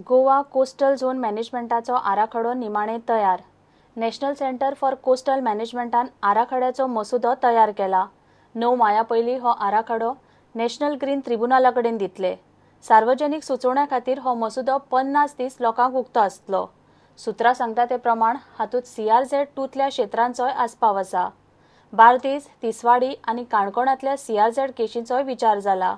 Goa coastal zone मॅनेजमेंटाचो आराखडो निमाणे तयार. नॅशनल सेंटर फॉर कोस्टल मॅनेजमेंटान आराखड्याचो मसुदो तयार केला. 9 माया पयलीं हो आराखडो नॅशनल ग्रीन ट्रिब्युनला कडेन दितले. सार्वजनिक सुचोवण्या खातीर हो मसुदो 50 दीस लोकांक उक्तो आसतलो. सुत्रां सांगता ते प्रमाण हातूंत सीआरझेड 2तल्या क्षेत्रांचोय आस्पाव आसा. बार्देस, तिसवाडी आनी काणकोणांतल्या सीआरझेड केशींचोय विचार जाला.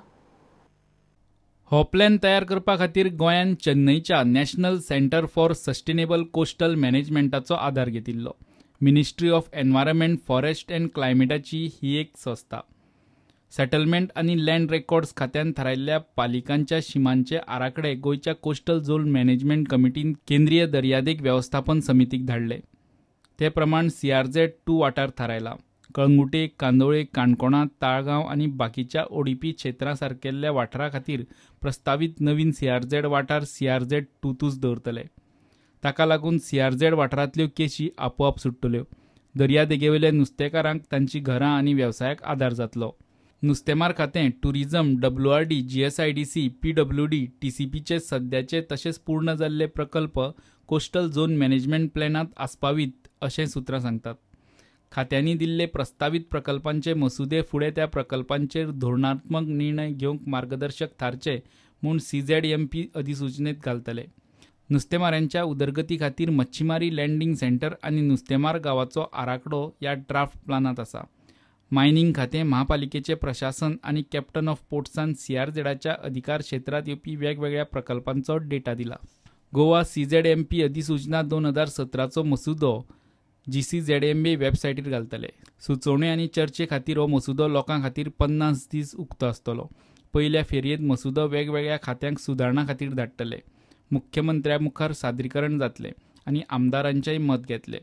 हो प्लॅन तयार करपा खातीर गोंयान चेन्नईच्या national centre for sustainable coastal मॅनेजमेंटाचो आदार घेतिल्लो. Ministry of environment, forest and क्लायमेटाची ही एक संस्था. सेटलमेंट आनी लँड रेकॉर्ड्स खात्यान थारायल्ल्या पालिकांच्या शिमांचे आराखडे गोंयच्या कोस्टल झोन मॅनेजमेंट कमिटीन केंद्रीय दर्यादेग वेवस्थापन समितीक धाडले. ते प्रमाण सीआरझेड 2 वाठार थारायला. कळंगुटे, कांदोळे, काणकोणा, ताळगांव आनी बाकीच्या ओडीपी क्षेत्रां सारकेल्ल्या वाठारा खातीर प्रस्तावीत नवीन सीआरझेड वाठार सीआरझेड 2तूच दवरतले. ताका लागून सीआरझेड वाठारांतल्यो केशी आपोआप सुट्टल्यो. दर्यादेगेवेल्या नुस्तेकारांक तांची घरां आनी वेवसायाक आदार जातलो. नुस्तेमार खातें, टुरिझम, डब्ल्यूआरडी, जीएसआयडीसी, पीडब्ल्यूडी, टीसीपीचे सद्याचे तशेंच पूर्ण जाल्ले प्रकल्प कोस्टल झोन मॅनेजमेंट प्लॅनांत आस्पावीत अशें सुत्रां सांगतात. खात्यांनी दिल्ले प्रस्तावीत प्रकल्पांचे मसुदे फुडें त्या प्रकल्पांचेर धोरणात्मक निर्णय घेवंक मार्गदर्शक थारचे म्हूण सीझेडएमपी अधिसूचनेत घालतले. नुस्तेमाऱ्यांच्या उदरगती खातीर मच्छीमारी लँडिंग सेंटर आनी नुस्तेमार गांवाचो आराखडो ह्या ड्राफ्ट प्लानांत आसा. मायनिंग खातें, महापालिकेचें प्रशासन आनी कॅप्टन ऑफ पोर्ट्सान सीआरझेडाच्या अधिकार क्षेत्रांत येवपी वेगवेगळ्या प्रकल्पांचो डेटा दिला. गोवा सीझेडएमपी अधिसूचना 2017चो मसुदो जीसीझेडएमबी वेबसायटीर घालतले. सुचोवणे आनी चर्चे खातीर हो मसुदो लोकां खातीर 50 दीस उक्तो आसतलो. पयल्या फेरयेंत मसुदो वेगवेगळ्या खात्यांक सुदारणा खातीर धाडटले. मुख्यमंत्र्या मुखार सादरीकरण जातलें आनी आमदारांचेय मत घेतले.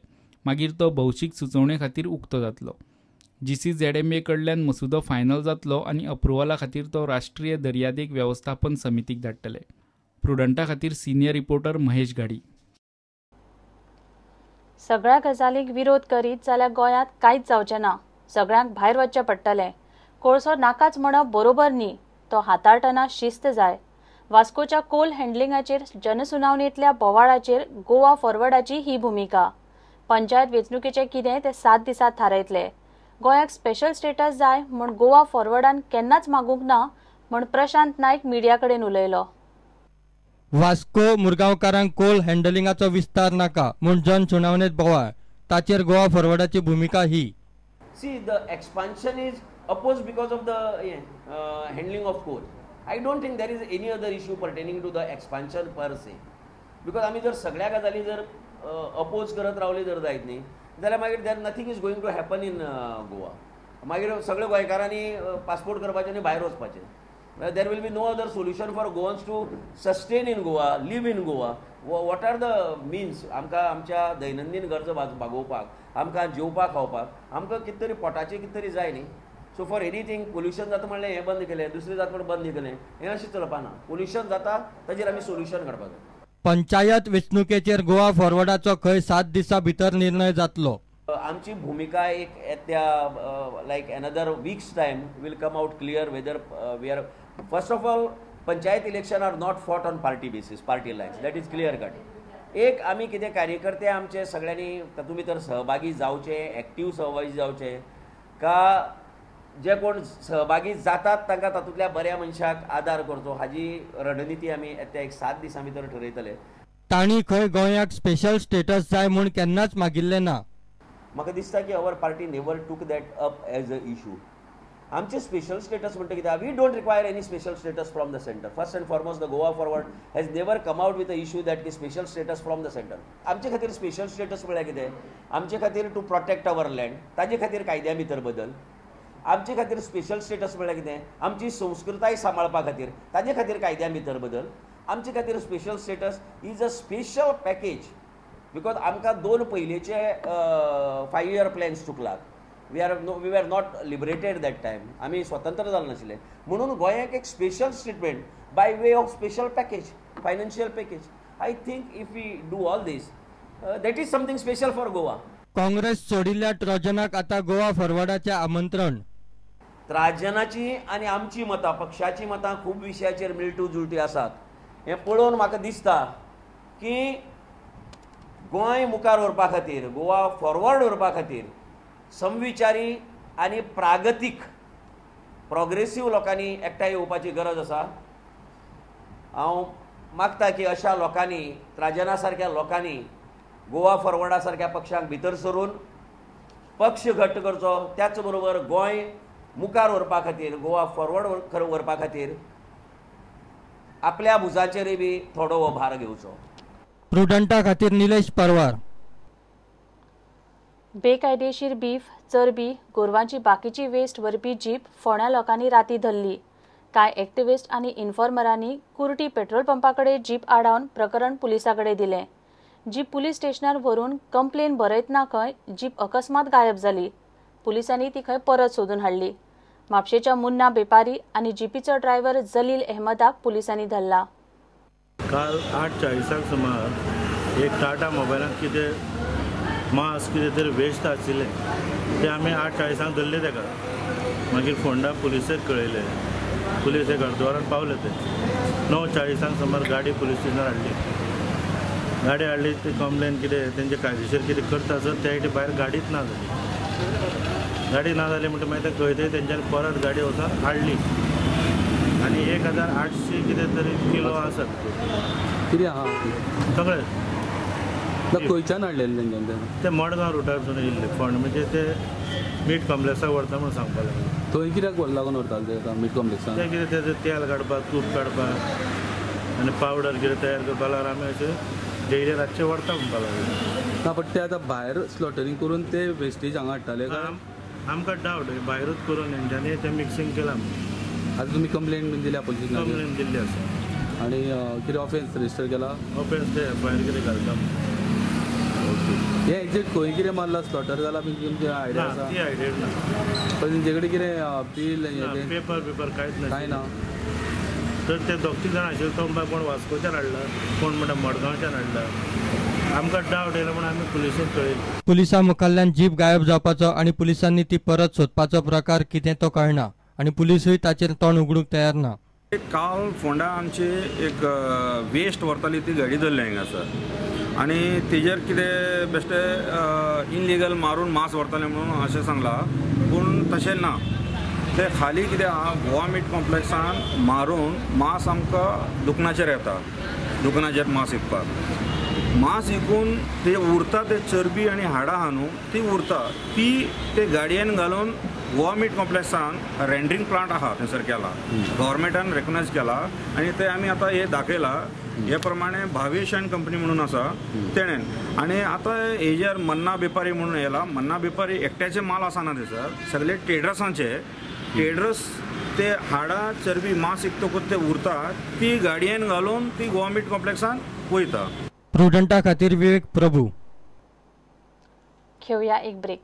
मागीर तो भौशीक सुचोवणे खातीर उक्तो जातलो. जीसीझेडएमए कडल्यान मसुदो फायनल जातलो आनी अप्रुव्हला खातीर तो राष्ट्रीय दर्यादेग वेवस्थापन समितीक धाडटले. प्रुडंटा खातीर सिनियर रिपोर्टर महेश घाडी. सगळ्या गजालींक विरोध करीत जाल्यार गोंयांत कांयच जावचें ना. सगळ्यांक भायर वचचें पडटलें. कोळसो नाकाच म्हणप बरोबर न्ही, तो हाताळटना शिस्त जाय. वास्कोच्या कोल हँडलिंगाचेर जनसुनावणेंतल्या बोवाळाचेर गोवा फॉरवर्डाची ही भुमिका. पंचायत वेंचणुकेचें कितें तें 7 दिसांत थारायतले. गोंयाक स्पेशल स्टेटस जाय म्हूण गोवा फॉरवर्डान केन्नाच मागूंक ना म्हूण प्रशांत नायक मिडिया कडेन उलयलो. वास्को मुरगांवकारांक कोल हँडलिंगाचो विस्तार नाका म्हूण जन सुनावणेंत बोवाळ, ताचेर गोवा फॉरवर्डाची भुमिका ही. See, the expansion is opposed because of the handling of coal. I don't think there is any other issue pertaining to the expansion per se. Because आमी जर सगळ्या गजाली जर अपोज करत रावले जर जायत न्ही जाल्यार मागीर there nothing is going to happen in Goa. मागीर सगळे गोंयकारांनी पासपोर्ट करपाचे आनी भायर वचपाचें. There will be no other solution for Goans to sustain in Goa, live in Goa. What are the means? आमकां आमच्या दैनंदीन गरजो भागोवपाक, आमकां जेवपाक खावपाक, आमकां कितें तरी पोटाचें कितें तरी जाय न्ही. सो फॉर एनीथींग पोल्युशन जाता म्हणलें हें बंद केलें, दुसरें जाता म्हण बंद केलें, हें अशें चलपाना. पोल्युशन जाता ताजेर आमी सोल्युशन काडपाक जाय. पंचायत वेंचणुकेचेर गोवा फॉरवर्डाचो खंय 7 दिसां भितर निर्णय जातलो. आमची भुमिका एक त्या like another week's time will come out clear whether we are. First of all, panchayat election are not fought on party basis, party lines, that is clear cut. एक आमी कितें कार्यकर्ते आमचे सगळ्यांनी तातूंत भितर सहभागी जावचे, एक्टीव सहभागी जावचे का जे कोण सहभागी जातात तांकां तातूंतल्या बऱ्या मनशाक आदार करचो, हाजी रणनिती आमी येत्या एक 7 दिसां भितर ठरयतले. तांणी खंय गोंयाक स्पेशल स्टेटस जाय म्हूण केन्नाच मागिल्लें ना. म्हाका दिसता की our party never took that up as a issue. आमचे स्पेशल स्टेटस म्हणटा कितें, we don't require any special status from the centre. First and foremost, the Goa Forward has never come out with a issue that की special status from the centre. आमचे खातीर special status म्हळ्यार कितें, आमचे खातीर two protect our land, ताजे खातीर कायद्या भितर बदल. आमचे खातीर स्पेशल स्टेटस म्हळ्यार कितें, आमची संस्कृताय सांबाळपा खातीर ताजे खातीर कायद्या भितर बदल. आमचे खातीर special status is a special package because आमकां 2 पयलींचे 5 इयर प्लॅन्स चुकलात. We are not liberated that time, आमी स्वतंत्र जाले नाशिल्ले म्हणून गोंयाक एक special treatment by way of special package, financial package. I think if we do all this that is something special for Goa. Congress सोडिल्ल्या ट्रोजनाक आतां गोवा फॉरवर्डाचें आमंत्रण. त्राजनाची आनी आमची मतां, पक्षाची मतां खूब विशयाचेर मेळटू जुळटी आसात. हें पळोवन म्हाका दिसता की गोंय मुखार व्हरपा खातीर, गोवा फॉरवर्ड व्हरपा खातीर समविचारी आनी प्रागतीक प्रोग्रेसीव लोकांनी एकठांय येवपाची गरज आसा. हांव मागता की अशा लोकांनी, त्राजना सारक्या लोकांनी गोवा फॉरवर्डा सारक्या पक्षांक भितर सरून पक्ष घट्ट करचो, त्याच बरोबर गोंय मुखार व्हरपा खातीर, गोवा फॉरवर्ड व्हरपा खातीर आपल्या भुजाचेरय बी थोडो हो भार घेवचो. प्रुडंटा खातीर निलेश परवार. बेकायदेशीर बीफ, चरबी, गोरवांची बाकीची वेस्ट व्हरपी जीप फोंड्या लोकांनी राती धरली. कांय एक्टिविस्ट आनी इन्फॉर्मरांनी कुर्टी पेट्रोल पंपा कडेन जीप आडावन प्रकरण पुलिसां कडेन दिलें. जीप पुलीस स्टेशनार व्हरून कंप्लेन बरयतना खंय जीप अकस्मात गायब जाली. पुलिसांनी ती खंय परत सोदून हाडली. म्हापशेच्या मुन्ना बेपारी आनी जिपीचो ड्रायव्हर जलील अहमदाक पुलिसांनी धरला. काल 8:40 सुमार एक टाटा मोबायलांत कितें मास कितें तरी वेस्ट आशिल्लें तें आमी 8:40 धरलें ताका. मागीर फोंडा पुलिसेक कळयलें, पुलीस एक अर्दवरान पावले. ते 9:40 सुमार गाडी पुलीस स्टेशनार हाडली. गाडी हाडली ती कंप्लेन कितें तेंचे कायदेशीर कितें करता आसत त्या भायर गाडीच ना जाली. गाडी ना जाली म्हणटा मागीर ते खंय तरी तेंच्यांनी परत गाडी वचून हाडली आनी 1800 कितें तरी किलो आसत कितें आहा सगळें. खंयच्यान हाडलेलें तेंच्यांनी? ते मडगांव रुटारसून येयल्ले फोंड, म्हणजे ते मीट कॉम्प्लेक्साक व्हरता म्हणून सांगपाक लागले. थंय कित्याक लागून व्हरताले ते मीट कॉम्प्लेक्सान? ते कितें तेजें तेल काडपाक, तूप काडपाक आनी पावडर कितें तयार करपाक लागल्यार आमी अशें डेली रातचें व्हरता म्हणपाक लागले. ना, बट ते आतां भायर स्लॉटरींग करून ते वेस्टेज हांगा हाडटाले काय? आमकां डावट भायरूच करून तेंच्यांनी तें मिक्सींग केलां. आतां तुमी कंप्लेन बीन दिल्या पुलिसांक? कंप्लेन दिल्ली आसा. आनी कितें ऑफेन्स रजिस्टर केला? ऑफेन्स ते एफ I R कितें घालता. हे एक्झॅक्ट खंय कितें मारला, स्लॉटर जाला बीन तुमची आयडिया आसा? ती आयडिया ना. पण तेंचे कडेन कितें बिल पेपर पेपर कांयच ना? कांय ना. तर ते दोग तीग जाण आशिल्ले, तो म्हणटा कोण वास्कोच्यान हाडला, कोण म्हणटा मडगांवच्यान हाडला. आमकां डावट येयलो म्हणून आमी पुलिसेक कळयलें. पुलिसां मुखाल्ल्यान जीप गायब जावपाचो आनी पुलिसांनी ती परत सोदपाचो प्रकार कितें तो कळना आनी पुलिसूय ताचेर तोंड उगडूंक तयार ना. काल फोंडा आमची एक वेस्ट व्हरताली ती गाडी धरली हांगासर आनी तेजेर कितें बेश्टे इनलिगल मारून मास व्हरताले म्हणून अशें सांगलां, पूण तशें ना. ते खाली कितें आहा, गोवा मीट कॉम्प्लेक्सान मारून मास आमकां दुकानाचेर येता, दुकानाचेर मास विकपाक. मास विकून ते उरता ते चरबी आनी हाडां आहा न्हू ती उरता, ती ते गाडयेन घालून गोवा मीट कॉम्प्लेक्सान रेंडरिंग प्लांट आहा थंयसर केला, गव्हर्मेंटान रेकग्नायज केला आनी ते आमी आतां हे दाखयला. हे प्रमाणे भावेश अँड कंपनी म्हणून आसा तेणेन. आनी आतां हेजेर मन्ना बेपारी म्हणून येयला. मन्ना बेपारी एकट्याचे माल आसना थंयसर, सगळे ट्रेडर्सांचे. ट्रेडर्स ते हाडां चरबी मास विकतकूच ते उरता ती गाडयेन घालून ती गोवा मीट कॉम्प्लेक्सान वयता. प्रुडंटा खातीर विवेक प्रभू. घेवया एक ब्रेक.